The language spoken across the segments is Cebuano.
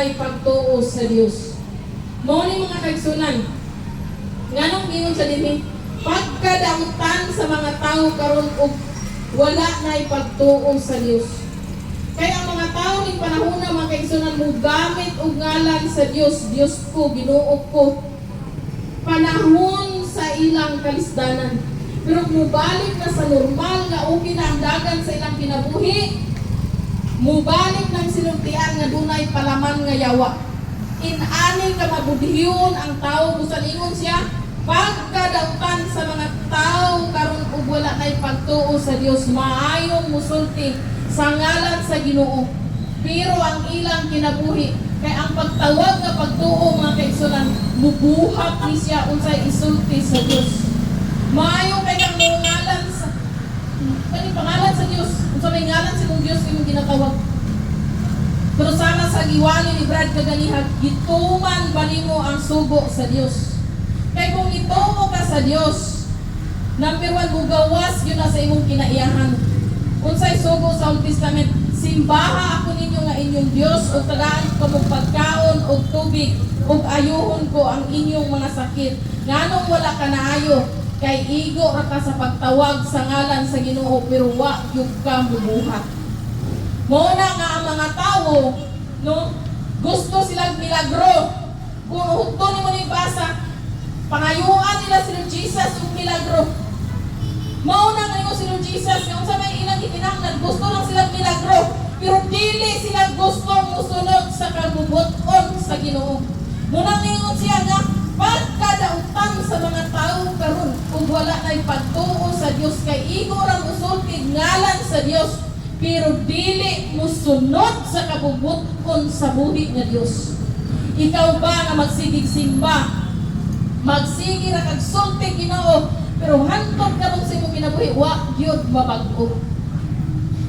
na'y pagtuo sa Dios. Mao ni, mga kaigsunan, nganong ingon sa dinhi, pagkadautan sa mga tao karon og wala na'y pagtuo sa Dios. Kaya ang mga tao ning panahon na, mga kaigsunan, mo gamit og ngalan sa Dios, Dios ko, Ginoo ko, panahon sa ilang kalisdanan. Pero mubalik na sa normal nga okay na ang dagan sa ilang kinabuhi, mubalik ng sinultian nga dunay palaman nga yawa. Inani ka mabudhiyon ang tao, busan ingon siya, pagkadautan sa mga tao karon ug wala nay pagtuo sa Dios, maayong musulti sa ngalan sa Ginoo. Pero ang ilang kinabuhi, kay ang pagtawag nga pagtuo, mga kaigsunan, mubuhat ni siya unsay isulti sa Dios. Maayo kay kang ngalan sa kani pangalan sa Dios, unsa may ngalan sa imong Dios imong ginatawag. Pero sama sa giwali ni Brad kaganiha, gituman ba nimo ang sugo sa Dios? Kay kung ituo ka sa Dios, number one, mugawas yun na sa imong kinaiyahan. Unsay sugo sa Old Testament? Simbaha ako ninyo nga inyong Dios ug tagaan ko mong pagkaon ug tubig ug ayuhon ko ang inyong mga sakit. Nganong wala ka naayo? Kay igo ra ka sa pagtawag sa ngalan sa Ginoo pero wa gyud ka mubuhat. Mao na nga ang mga tao, no, gusto silang milagro. Kung hugto nimo ni basa, pangayuan nila si Lord Jesus og milagro. Mao na nga si Lord Jesus nga unsa may ilang gikinahanglan, gusto lang silang milagro, pero dili sila gusto musunod sa kabubut-on sa Ginoo. Muna ningon siya nga pagkadautan sa mga tao karon ug wala nay pagtuo sa Dios kay igo ra musulti ngalan sa Dios pero dili musunod sa kabubut-on sa buhi nga Dios. Ikaw ba nga magsigig simba? Magsige ra kag sulti Ginoo pero hantod karon sa imong kinabuhi wa gyud mabag-o.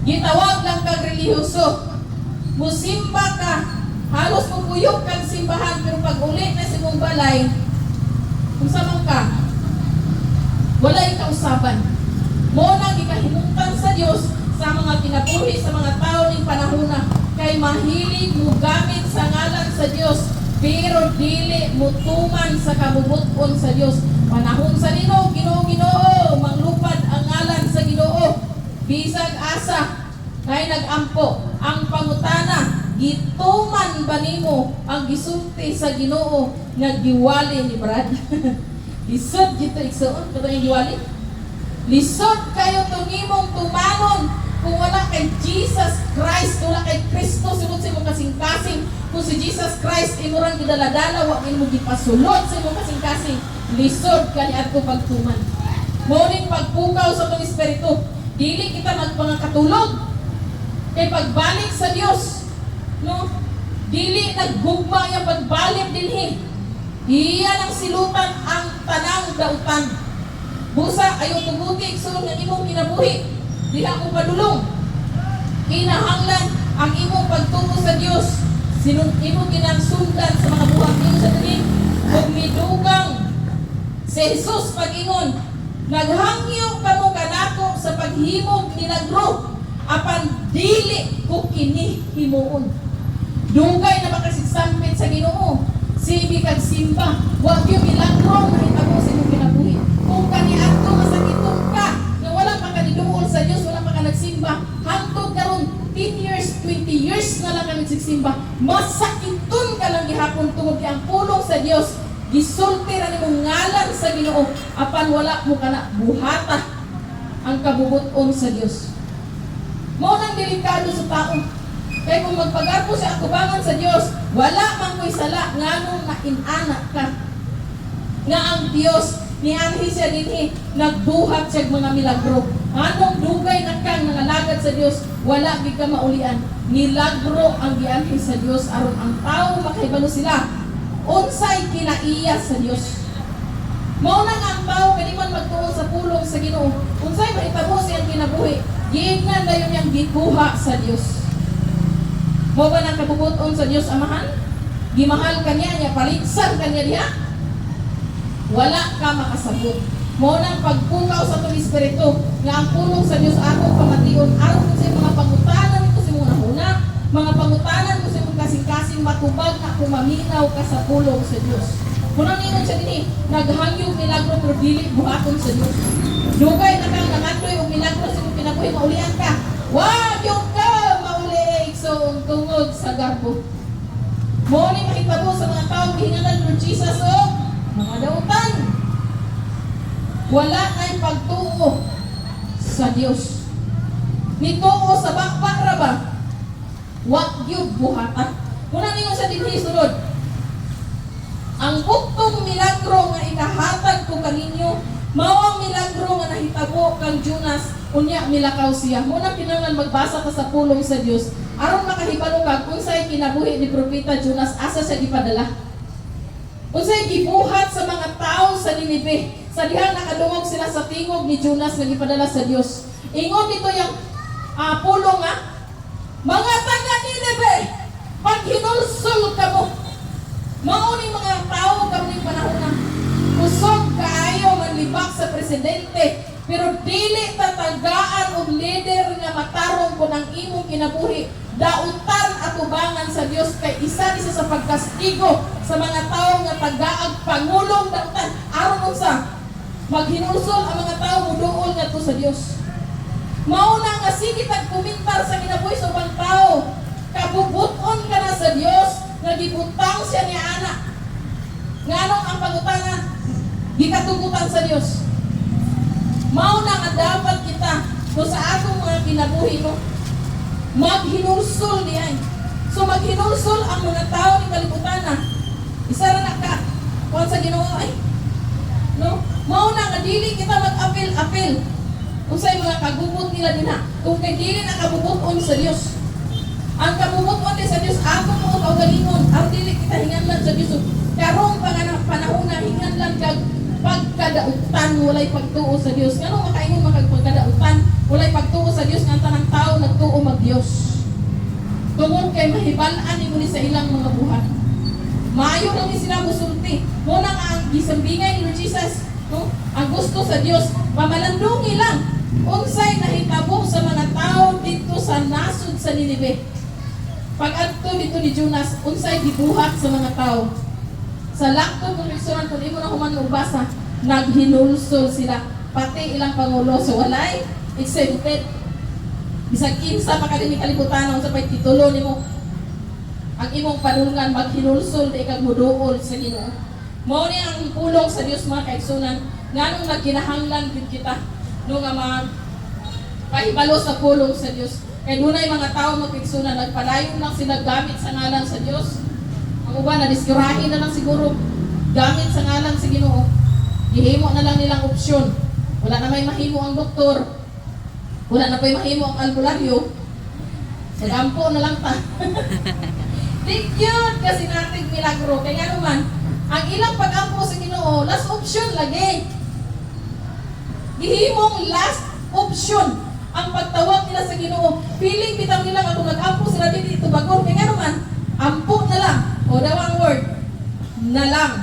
Gitawag lang kag relihiyoso. Musimba ka, halos mupuyok kag simbahan pero pag uli na sa imong balay, unsa man ka? Walay kausaban. Mo na gikahimutan sa Dios sa mga kinabuhi sa mga tao ning panahona kay mahilig mo gamit sa ngalan sa Dios pero dili mo tuman sa kabubut-on sa Dios. Panahon sa linog, Ginoo, Ginoo, manglupad ang ngalan sa Ginoo. Bisag asa kay nagampo ang pangutana, gituman ba nimo ang gisulti sa Ginoo nga giwali ni Brad? Lisod gito, igsuon, katong giwali. Lisod kayo tong imong tumanon kung wala kay Jesus Christ, wala kay Kristo sulod sa imong kasing-kasing. Kung si Jesus Christ imo rang gidaladala, wa imo gipasulod sa imong kasing-kasing, lisod kani adto pagtuman. Mao ning pagpukaw sa atong espiritu. Dili kita magpangakatulog. Kay pagbalik sa Dios, no? Dili naggugma yang pagbalik dinhi. Iya nang silutan ang tanang dautan. Busa ayaw tuguti, igsoon, nga imong kinabuhi. Diha mo padulong. Kinahanglan ang imong pagtuo sa Dios. Sinun imong ginangsundan sa mga buhat nimo sa dinhi. Ug midugang si Jesus pag-ingon, naghangyo kamo kanako sa paghimog milagro apan dili ko kini himuon. Dugay na makasigsampit sa Ginoo. Sige kag simba, wa gyud milagro nahitabo sa imong kinabuhi. Kung kaniadto masakiton ka, nga wala pa ka niduol sa Dios, wala pa ka nagsimba, hangtod karon 10 years, 20 years na lang ka nagsisimba, masakiton ka lang gihapon tungod kay ang pulong sa Dios gisulti ra nimo ngalan sa Ginoo apan wala mo kana buhata ang kabubut-on sa Dios. Mao nang delikado sa tao. Kay kung magpagarbo sa atubangan sa Dios, wala man ko'y sala, nganong nainana ka? Nga ang Dios nianhi siya dinhi, nagbuhat siya mga milagro. Anong dugay na kang nangalagad sa Dios, wala gid ka maulian. Milagro ang gianhi sa Dios aron ang tao makahibalo sila unsay kinaiya sa Dios. Mao na nga ang tao kani man magtuo sa pulong sa Ginoo, unsay mahitabo sa iyang kinabuhi, giingnan dayon niyang gikuha sa Dios. Mo ba nang kabubuton sa Dios Amahan? Gimahal ka niya, niya paligsan ka niya diha. Wala ka makasabot. Mao nang pagpukaw sa atong espiritu nga ang pulong sa Dios atong pamation aron sa mga pangutana nito sa imong nahuna, mga pangutana mo sa imong kasing-kasing. Kasing matubag na kung maminaw ka sa pulong sa Dios. Kung ang ingon siya dinhi, naghangyog milagro pero dili buhaton sa Dios. Dugay na kang nangandoy og milagro sa imong kinabuhi, maulian ka. Wa gyud ka mauli, igsoon, tungod sa garbo. Mao ni mahitabo sa mga tao gihingalan, Lord Jesus, og mga dautan. Wala ay pagtuo sa Dios. Nituo sa bakba ra ba? Wa gyud buhata. Muna ningon sa dinhi sunod. Ang buktong milagro nga ikahatag ko kaninyo, mao ang milagro nga nahitabo kang Jonas, unya milakaw siya. Muna kinahanglan magbasa ka sa pulong sa Dios aron makahibalo ka kung unsay kinabuhi ni Propeta Jonas, asa siya gipadala. Unsay gibuhat sa mga tao sa Ninive sa dihang nakadungog sila sa tingog ni Jonas nga gipadala sa Dios. Ingon dito yung pulong nga, "Mga taga Ninive, paghinulsol kamo." Mao ni mga tao karon panahon na kusog kaayo manlibak sa presidente, pero dili tatagaan og leader nga matarong kun ang imong kinabuhi dautan atubangan sa Dios, kay isa ni siya sa pagkastigo sa mga tao nga tagaag pangulong dautan, aron unsa, maghinulsol ang mga tao, muduol ngadto sa Dios. Mao na nga sige tag komentar sa kinabuhi sa ubang tao. Kabubuton ka na sa Dios nga gibutang siya ni ana. Nganong ang pangutana gikatugutan sa Dios? Mao na nga dapat kita no sa atong mga kinabuhi, no, maghinulsol diay. So maghinulsol ang mga tao ni kalibutan na isa ra na ka kuan sa Ginoo ay. No? Mao na nga dili kita mag-apil-apil unsay mga kagubot nila dinha kung kay dili na kabubuton sa Dios. Ang kabubuton ni sa Dios ato mo kaugalingon aron dili kita hinganlan sa Dios. Karong panahon na hinganlan kag pagkadautan, walay pagtuo sa Dios. Ngano makaingon makag pagkadautan, walay pagtuo sa Dios, nga ang tanang tao nagtuo mag Dios? Tungod kay mahibal-an nimo ni sa ilang mga buhat. Maayo lang ni sila musulti. Mo na nga ang gisambingay ni Lord Jesus, no? Ang gusto sa Dios, pamalandungi lang unsay nahitabo sa mga tao dito sa nasod sa Ninive. Pag-adto dito ni Jonas, unsay gibuhat sa mga tao? Sa lakto kung igsuonan, kung imo na human basa, naghinulsol sila pati ilang pangulo, so walay exempted. Bisag kinsa pa ka dinhi kalibutan, unsa pay titulo nimo, ang imong panulungan maghinulsol di kag muduol sa Ginoo. Mao ni ang pulong sa Dios, mga kaigsunan, nganong nagkinahanglan gyud kita no nga mga pahibalo sa pulong sa Dios. Kay dunay mga tao, mga kaigsunan, nagpadayon lang sila gamit sa ngalan sa Dios. Ang uban na diskurahin na lang siguro gamit sa ngalan sa Ginoo. Gihimo na lang nilang opsyon. Wala na may mahimo ang doktor. Wala na pa'y mahimo ang albularyo. Magampo na lang ta. Di yun kasi nating milagro. Kaya nga naman, ang ilang pag-ampo sa Ginoo, last option lagi. Gihimong last option ang pagtawag nila sa Ginoo. Feeling bitaw nila nga kung nag-ampo sila dili tubagon. Kaya nga naman, ampo na lang. O daw ang word, na lang.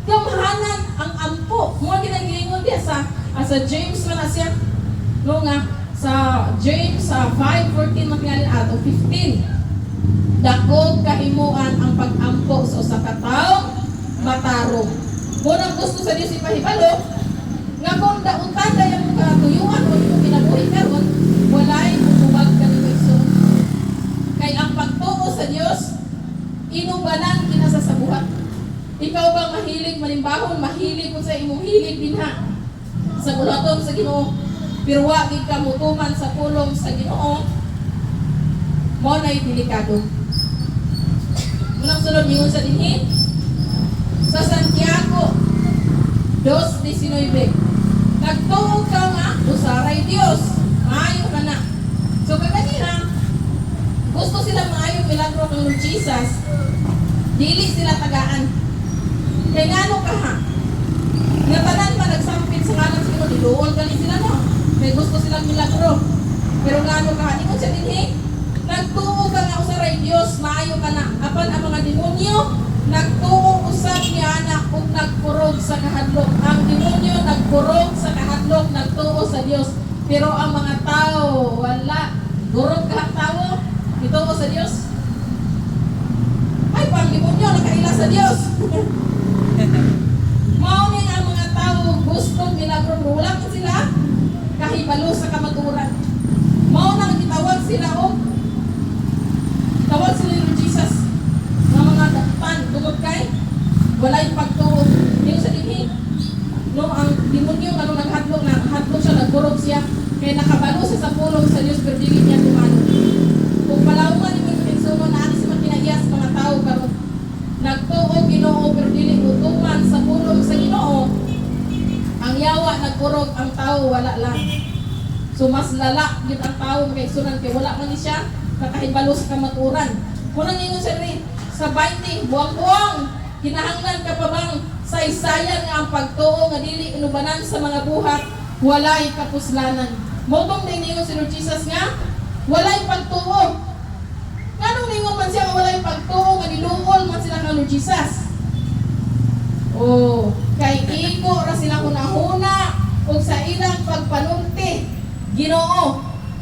Gamhanan ang ampo. Mga ginang diya sa James man na siya. No nga, sa James sa 5:14 matingalin ato 15. Dakog kahimuan ang pag-ampo sa usa ka tawo matarong. Munang gusto sa Dios ipahibalo nga kung dautan dayon mo katuyuan o imong kinabuhi karon, walay mutubag kanimo, igsoon. Kay ang pagtuo sa Dios inubanan kinasa sa buhat. Ikaw bang mahilig manimbahon, mahilig kung sa imong hilig dinha sa buluhaton sa Ginoo, pero wa gid ka mutuman sa pulong sa Ginoo, mao na'y delikado. Unang sunod ingon sa dinhi sa Santiago 2:19. Nagtuo ka nga usaray Dios, maayo ka na. So kaganina, gusto sila maayo milagro kang Lord Jesus, dili sila tagaan. Kay ngano ka ha? Nga tanan man nagsampit sa ngalan sa Ginoo, diluol gali sila, no. May gusto silang milagro. Pero ngano ka ha? Ingon siya dinhi, nagtuo ka nga usaray Dios, maayo ka na. Apan ang mga demonyo nagtuo usab niya na ug nagkurog sa kahadlok. Ang demonyo nagkurog sa kahadlok, nagtuo sa Dios. Pero ang mga tao wala. Kurog ka tao, ituo sa Dios. Mao ni nga ang mga tao gusto milagro pero wala man sila kahibalo sa kamatuoran. Mao nang gitawag sila ni Jesus nga mga dautan tungod kay walay pagtuo. Yung sa dinhi, no, ang demonyo nga nung naghadlok na hadlok siya, nagkurog siya kay nakabalo siya sa pulong sa Dios pero dili niya tumanon. Kung palawman ni mga kaigsuonan, naa ni sa mga kinaiya sa mga tao karon, nagtuo Ginoo pero dili mutuman sa pulong sa Ginoo. Ang yawa nagkurog, ang tao wala lang. So mas lala gyud ang tao, mga kaigsuonan, kay wala man ni siya nakahibalo sa kamatuoran. Kung nangingon siya rin sa 20, "Buwang-buwang, kinahanglan ka pa bang saysayan nga ang pagtuo nga dili inubanan sa mga buhat walay kapuslanan?" Mao tong ningon si Lord Jesus nga walay pagtuo. Nganong ningon man siya nga walay pagtuo nga niluol man sila kang Lord Jesus? Oh, kay igo ra sila hunahuna ug sa ilang pagpanulti Ginoo.